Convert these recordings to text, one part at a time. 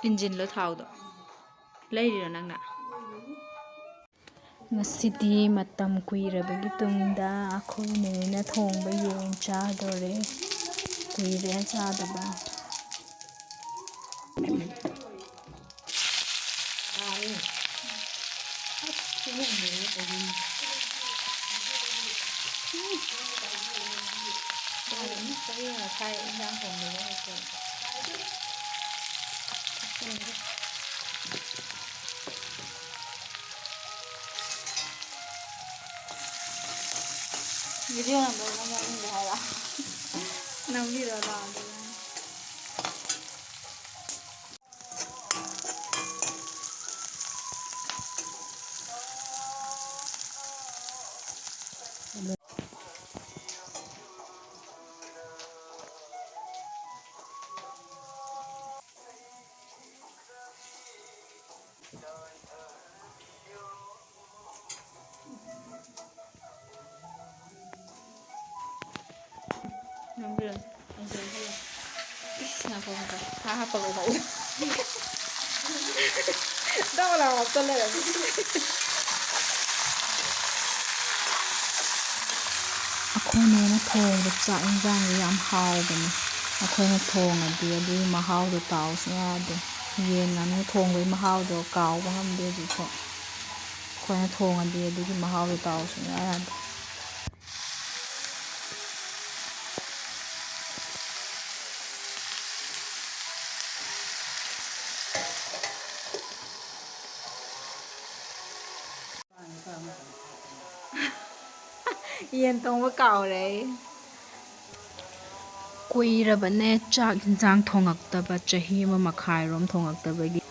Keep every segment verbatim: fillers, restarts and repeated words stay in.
ꯏꯟꯖꯤꯟꯂꯣ ꯊꯥꯎꯗꯣ? ꯂꯩꯔꯤꯔꯣ ꯅꯪꯅ? ꯉꯁꯤꯗꯤ ꯃꯇꯝ ꯀꯨꯏꯔꯕꯒꯤ ꯇꯨꯡꯗ ꯑꯩꯈꯣꯏ ꯅꯦꯅꯦꯅ ꯊꯣꯡꯕ ꯌꯦꯟ ꯆꯥꯗꯣꯔꯦ꯫ ꯀꯨꯏꯔꯦ ꯆꯥꯗꯕ꯫ ꯉꯁꯥꯏ ꯏꯟꯖꯥꯡ ꯊꯣꯡꯕꯗꯣ ꯍꯩꯇꯦ꯫ ꯚꯤꯗꯤꯑꯣ ꯅꯝꯕꯗ ꯅꯪ ꯌꯥꯎꯅꯤꯡꯗꯦ ꯍꯥꯏꯔꯣ? ꯅꯝꯕꯤꯔꯣ ꯂꯥꯛꯑꯣ ꯑꯗꯨꯒ꯫ ꯅꯝꯕꯤꯔꯣ꯫ ꯏꯁ, ꯉꯥꯏꯈꯣ, ꯉꯥꯏꯈꯣ꯫ ꯍꯥ, ꯍꯥꯞꯄꯒ ꯍꯥꯏꯌꯨ꯫ ꯗꯥꯎ ꯂꯥꯎ ꯍꯥꯞꯆꯜꯂꯦ꯫ ꯑꯩꯈꯣꯏ ꯅꯦꯅ ꯊꯣꯡꯕ ꯆꯥꯛ ꯏꯟꯖꯥꯡꯁꯦ ꯌꯥꯝ ꯍꯥꯎꯕꯅꯦ꯫ ꯑꯩꯈꯣꯏꯅ ꯊꯣꯡꯉꯗꯤ ꯑꯗꯨꯒꯤ ꯃꯍꯥꯎꯗꯣ ꯇꯥꯎ ꯁꯨꯡꯌꯥ ꯌꯥꯗꯦ꯫ ꯌꯦꯟ ꯉꯥꯅꯨ ꯊꯣꯡꯕꯒꯤ ꯃꯍꯥꯎꯗꯣ ꯀꯥꯎꯕ ꯉꯝꯗꯦ ꯍꯧꯖꯤꯛꯐꯥꯎ꯫ ꯑꯩꯈꯣꯏꯅ ꯊꯣꯡꯉꯗꯤ ꯑꯗꯨꯒꯤ ꯃꯍꯥꯎꯗꯣ ꯇꯥꯎ ꯁꯨꯡꯌꯥ ꯌꯥꯗꯦ꯫ ꯌꯦꯟ ꯊꯣꯡꯕ ꯀꯥꯎꯔꯦ ꯑꯩ꯫ ꯀꯨꯏꯔꯕꯅꯦ ꯆꯥꯛ ꯏꯟꯖꯥꯡ ꯊꯣꯡꯉꯛꯇꯕ, ꯆꯍꯤ ꯑꯃ ꯃꯈꯥꯏꯔꯣꯝ ꯊꯣꯡꯉꯛꯇꯕꯒꯤ꯫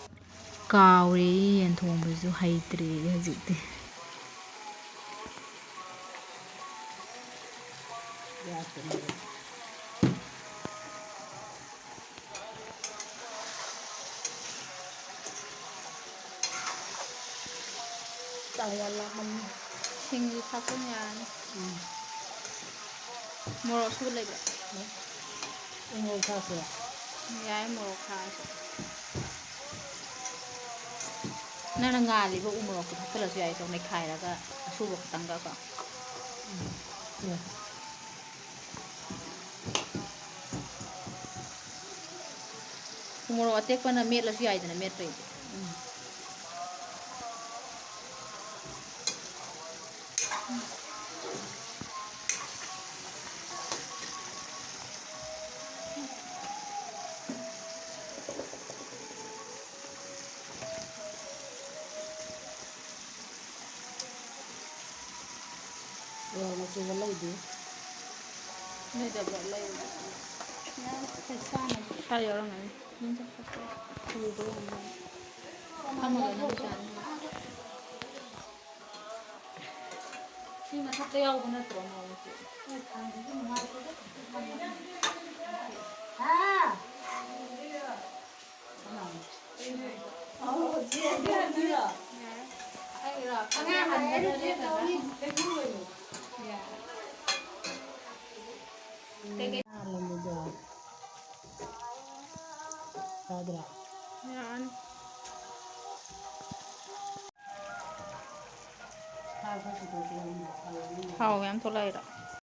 ꯀꯥꯎꯔꯦ ꯌꯦꯟ ꯊꯣꯡꯕꯁꯨ ꯍꯩꯇ꯭ꯔꯦ ꯍꯧꯖꯤꯛꯇꯤ꯫ ꯆꯥꯛ ꯌꯥꯝ ꯂꯥꯝꯃꯝꯃꯦ꯫ ꯁꯤꯡꯁꯨ ꯊꯥꯛꯆꯟ ꯌꯥꯔꯅꯤ꯫ ꯎꯝ꯫ ꯃꯣꯔꯣꯛ ꯑꯁꯨꯕ ꯂꯩꯕ꯭ꯔꯥ? ꯎꯝ꯫ ꯎ ꯃꯣꯔꯣꯛ ꯊꯥꯛꯁꯤꯔꯥ? ꯌꯥꯏ, ꯃꯣꯔꯣꯛ ꯊꯥꯛꯑꯁꯨ꯫ ꯅꯪꯅ ꯉꯥꯜꯂꯤꯕ ꯎ ꯃꯣꯔꯣꯛꯇꯣ ꯊꯥꯛꯆꯜꯂꯁꯨ ꯌꯥꯏ, ꯁꯨꯝ ꯅꯩꯈꯥꯏꯔꯒ ꯑꯁꯨꯕ ꯈꯛꯇꯪꯒ ꯀꯣ꯫ ꯎꯝ꯫ ꯌꯥꯏ꯫ ꯎ ꯃꯣꯔꯣꯛ ꯑꯇꯦꯛꯄꯅ ꯃꯦꯠꯂꯁꯨ ꯌꯥꯏꯗꯅ, ꯃꯦꯠꯄꯩꯗꯤ꯫ ꯎꯝ꯫ ꯃꯣꯔꯣꯛ ꯃꯆꯨꯒ ꯂꯩꯗꯦ꯫ ꯅꯣꯏꯗꯕ꯭ꯔꯣ? ꯂꯩ꯫ ꯌꯥꯝ ꯄꯩꯁꯥꯅ ꯈꯔ ꯌꯥꯎꯔꯝꯒꯅꯤ꯫ ꯎꯝ꯫ ꯐꯝꯃꯒ ꯑꯗꯨꯝ ꯆꯥꯅꯤ꯫ ꯁꯤ ꯃꯊꯛꯇ ꯌꯥꯎꯕ ꯅꯠꯇ꯭ꯔꯣ, ꯃꯣꯔꯣꯛ ꯃꯆꯨ? ꯍꯥ? ꯊꯥꯎ ꯃꯌꯥꯝ ꯊꯣꯛꯂꯛꯏꯔꯣ?